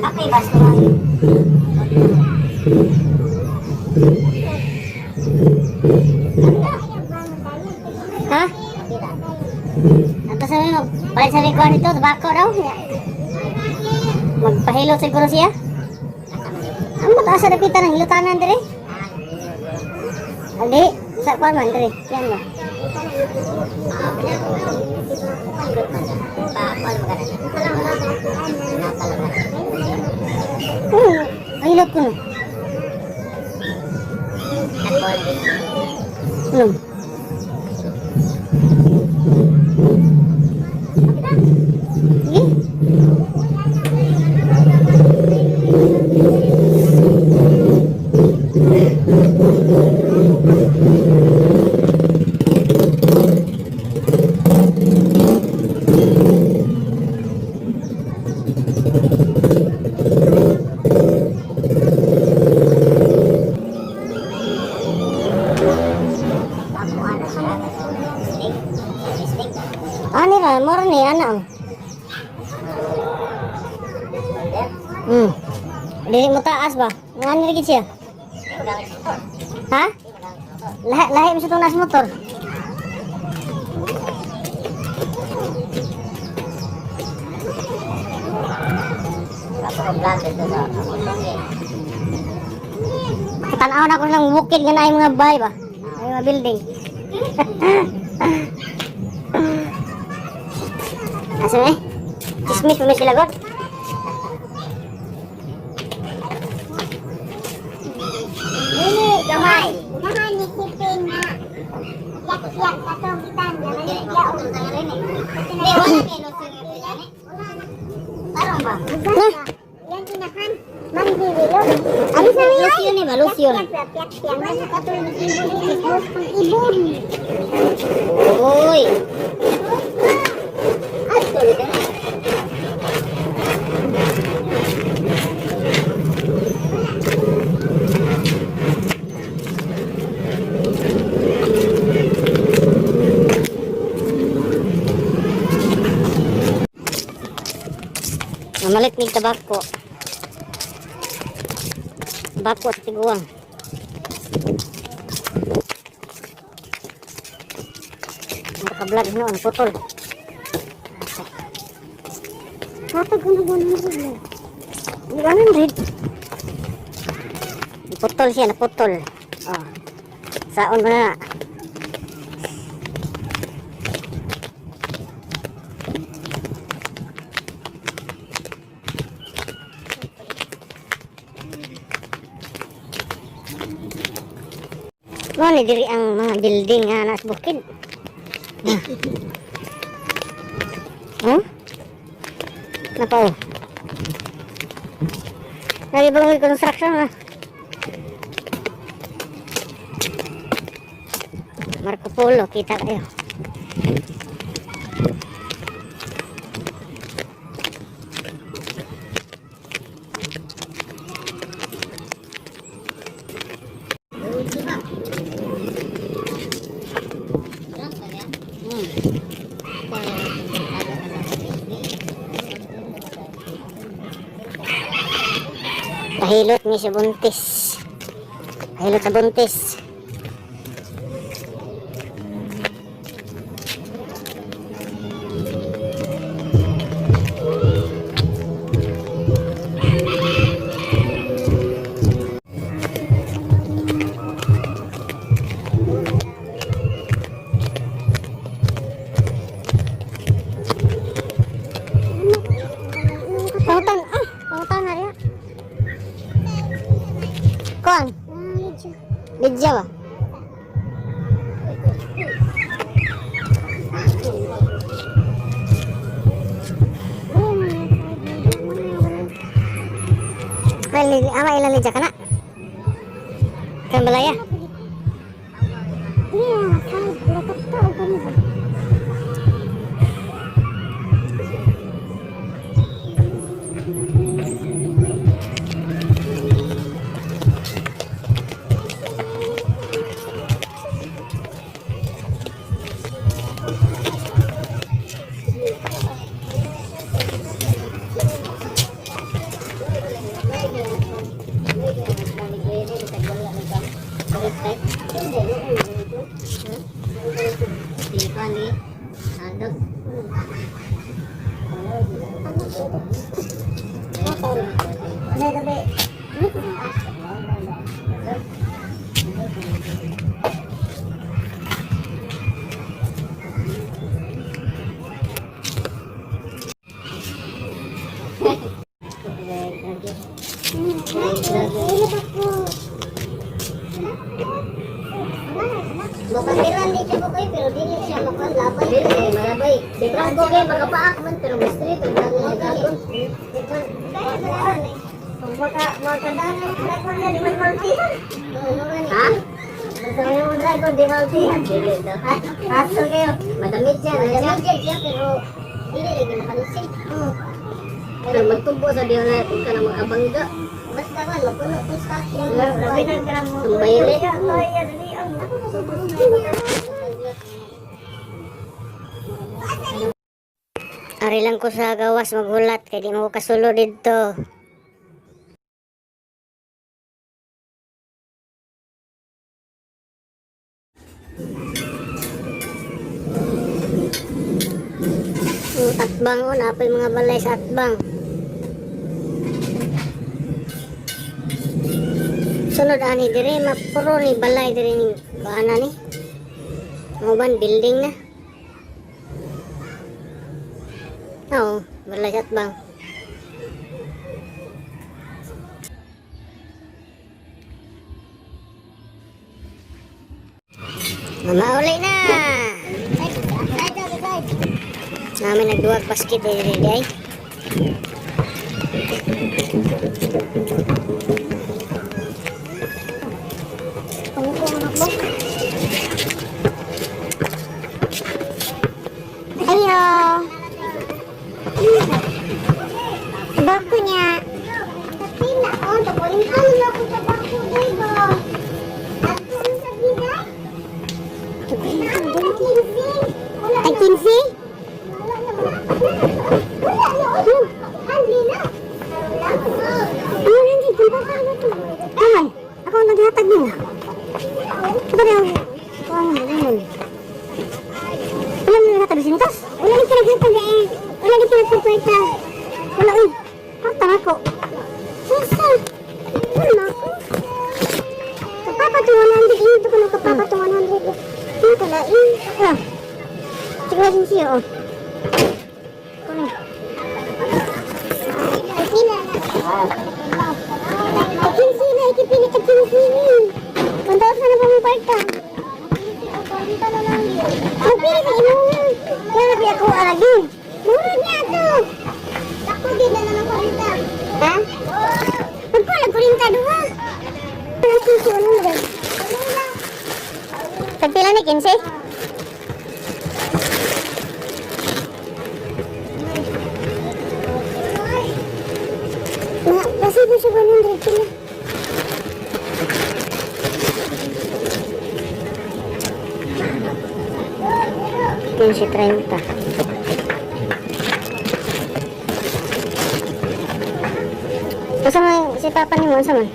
Kape ba sa Ha? Ato sa mo, palit sa ko nito, tabako daw. Magpahilot siguro siya. Ang mataas sa dapitan ng hilutanan dire. Adi, sa kuan man dire. Yan ba? Hilot ko no. Ano? Sige. Ani ra, moro ni ana. Dili mo taas ba? Ngani ra gid siya. Ha? Lahi lahi mo sa tunas motor. Tanaw na ko lang bukid nga naay mga bahay ba? Ay mga building. Asa eh? Chismis pa may sila god. Dili, gamay. Unahan ni Kipin na yak-yak katong gitan. Na? Yan tinahan. Mandiwilo. Ano sa Lotion eh ba? Lotion. Yak-yak. Mas katong ibon. Ibon. Uy. Mamalit mig tabako. Tabako sa tiguang. Naka-vlog noon, putol. Hatag ko na 100. 100. Putol siya, naputol. Oh. Saon mo na. Mo ni diri ang mga building nga nasa bukid. Ah. Huh? Napa oh. Nagibang construction ah. Marco Polo, kita kayo. Pahilot ni sa buntis. Pahilot sa buntis. Pangutan, ah, pangutan na rin. Kuan, Lidya ba? Well, ama ilang lidya ka na? Kambalaya. Gabi. Makapiran di siya ko kayo, pero dili siya makuha labay. Dili, malabay. Si Franco kay makapaak man pero mas street ang dami dragon. Maka makadaan ang dragon na di man multi. Ha? Basta yung dragon di multi. Dili daw. Aso kayo. Madamit siya, na siya. Madamit siya pero dili lagi makalusin. Pero magtubo sa diyo na kung ka na mga abangga. Basta kan mapuno ko sa Tumbayli. Ari lang ko sa gawas maghulat kay di mo ko kasulo didto. Ang Atbang o, napay mga balay sa atbang. Sunod ani dire mapuro ni balay dire ni baana ni. Ang uban building na. Oo, balay sa atbang. Mamauli na! Namin nagduwag basket eh, dire di ay. Ayo. Bako niya. Ay, 15? Ano rin si Ay, ako ang naghatag niya. Ito na yung... Ito ang ano. Wala mo naghatag sintas? Wala ni pinaghatag eh. Wala ni pinagpupuweta. Wala eh. Parta na ako. Sasa. Wala ako. Kapapa to 100. Ito ko na kapapa to 100. Ito na eh. Ah. Sige na siya oh. Kunin. Ay, 15 na, ikipili ka 15 ni. Punta sa na pa mong kwarta. Magpili ka imo. Kaya na ako agi. Mura niya to. Ako din na lang kwarta. Ha? Magpala kurinta duha. Ang 15 ano ba? Tagpila ni 15? Na, kasi ko siya 100 pila. 15.30. Asa man si Papa ni mo, asa man?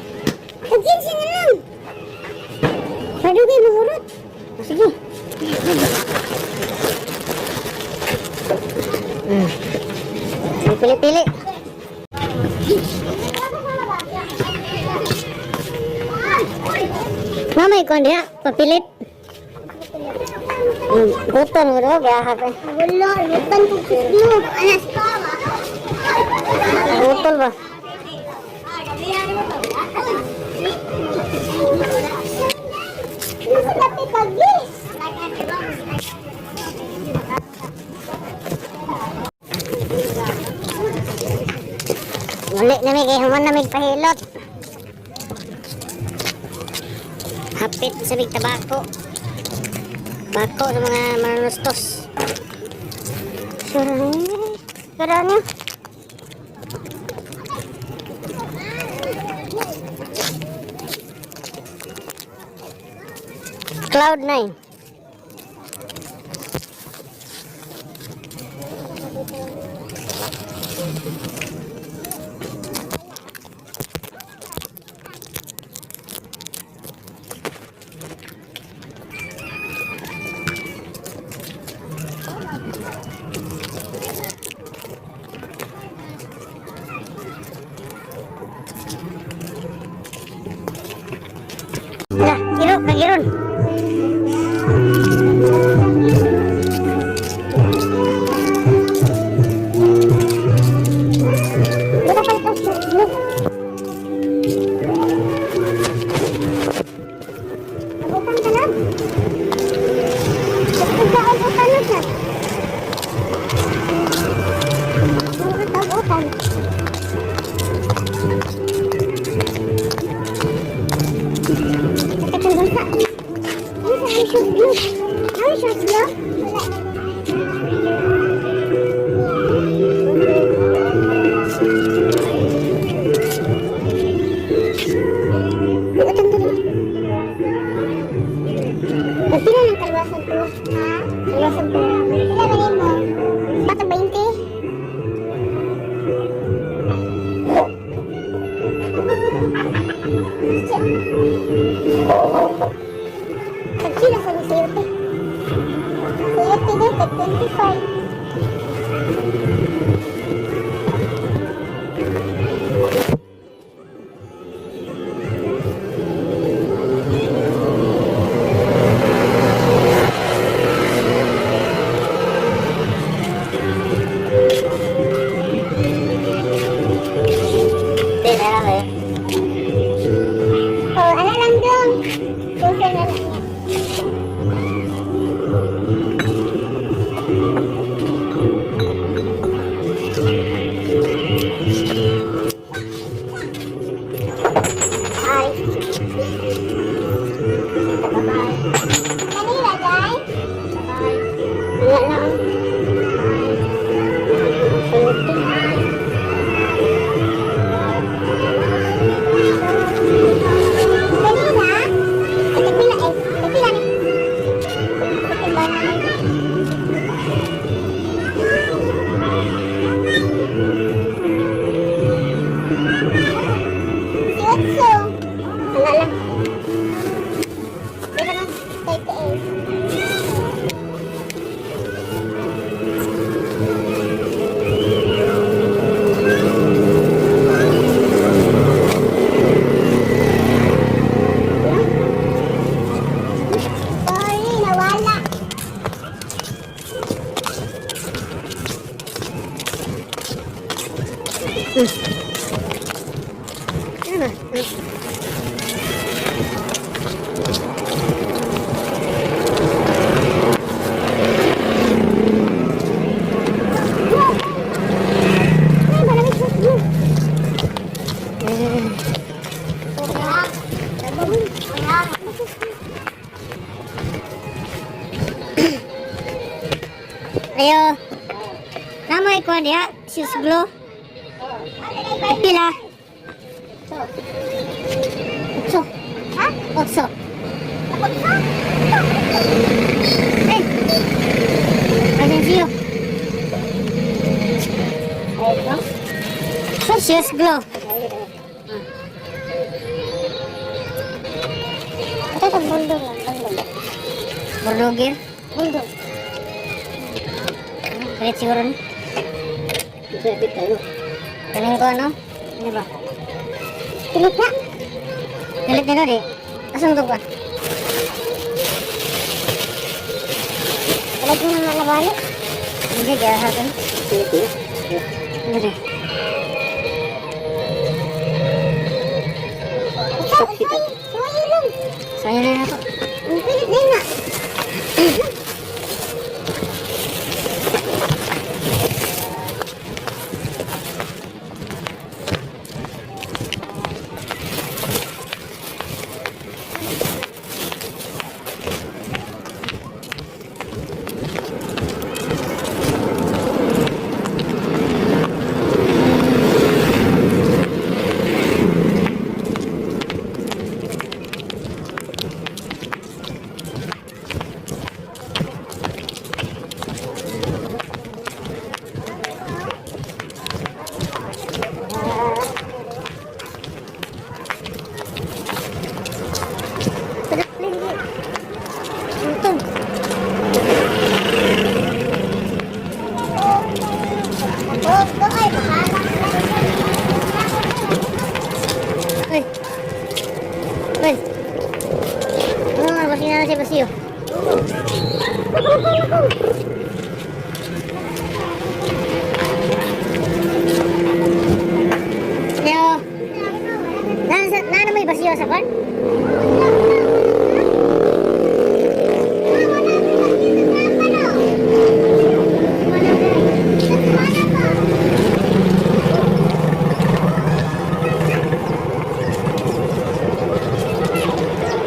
Tag-15 na lang! Madugay mahurot. O, sige. Pili-pili. Mamay ko diha, papilit. Buton mo daw, gahap eh. Wala, lutan ko kusno. Anas. Butol ba? Muli na mi kay human na mig pahilot. Hapit sa mig tabako. Bako sa mga manustos. Sure. Sure niyo. Cloud 9. Hindi, meron eh. Oh, ano lang dong. Suso na lang niya. Ay. Bye-bye. Kanila, Jai? Bye. Wala na. Ah. Sulti. Kanina? Ay, tagpila eh. Tagpila ni. Tagpila na ni. Si Otso. Wala lang. Wala lang. 38. Sorry, nawala. Ano ba? Ay, malamig sa view. Ayo. Namo ikuan diha, shoes glue. Pila? Otso. Ha? Otso. Otso? Eh. Asensiyo. Shoes glue. Ito sa bulldog lang, bulldog. Bulldogger. Bulldog. Palit siguro ni. Kaning ko ano? Ano ba? Pilit na. Galit nila di. Asan to ba? Wala ko na nabali. Hindi, kaya sa akin. Ano di? Ikaw, ikaw, suwayo lang. Saya na ako. Ang pilit na yun na. Untung. Bulldog ay bahala. Uy. Uy. Ano nga, basi na si Basiyo. Leo. Nana may basiyo sa kwan?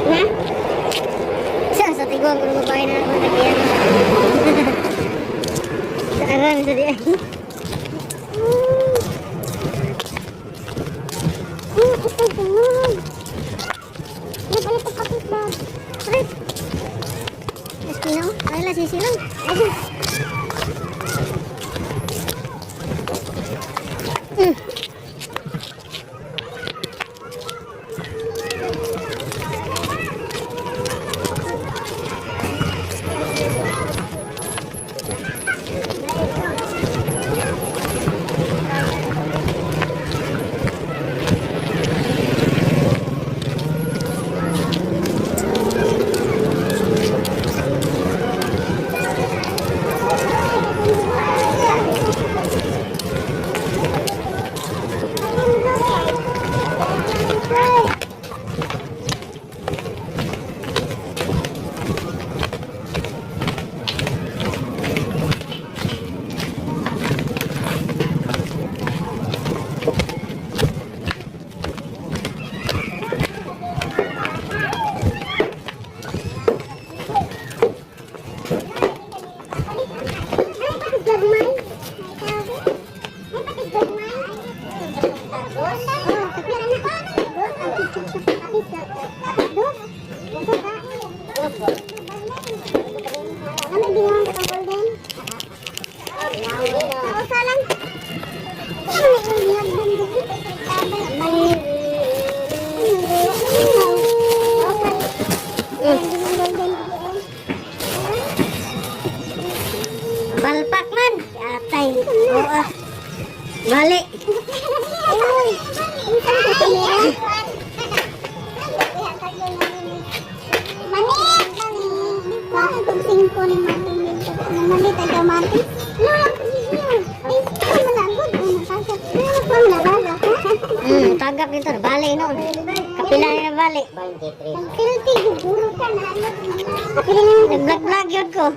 Ha? Sa tigong kung babae na ako nagkiyan. Sa aran sa di ay. Ito ganun. Napalit ang kapit ba? Sakit. Espino, ay la sisi lang. Ay, Ah. Bali. Uy, unsa ka kamera? Mani! Bakit kung singko ni Martin dito? Mali taga Martin? Ano lang ay, malagod. Ano, tagak. Ano, nalaga? Tagak dito. Bali noon. Kapila na bali. Ang filthy, guguro ka na. Kapila na. Nag-vlog-vlog yun ko.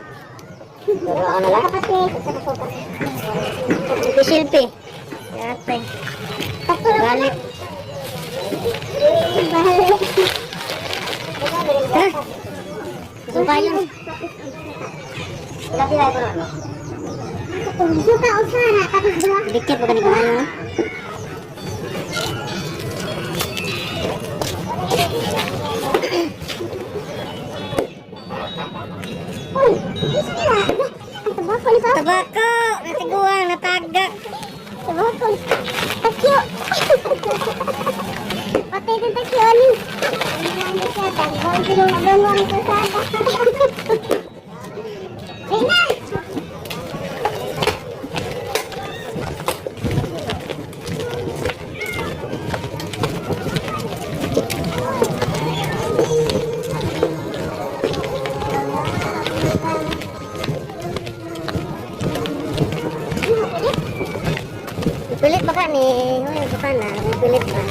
Kapatid. Silpi. Yatay. Bali. Bali. Ha? Subayon. Suka usara, tapos dua. Dikit pa ganito ano? Uy, isa na. Ang tabako ni pa. Tabako! Natiguang, natagak. Tabako. Takyo. Patay din takyo ni. Ano siya, tagbang tinungadong ang kasada. Reyna! Pilit ba ka ni? Uy, baka na. Pilit ba?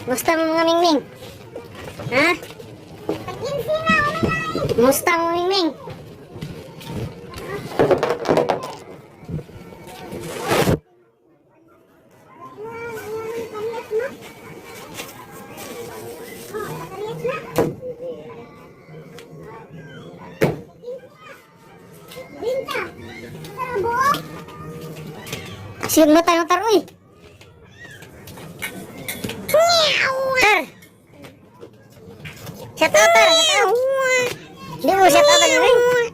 Musta mo mga mingming? Ha? Tag-insi na, ano na. Musta mo mingming? Parehas na. Oh, parehas na. Binta. Sa buo. Siyog mo tayo tar, uy! Tar! Shout out, tar! Shout out! Di mo shout out, ano rin?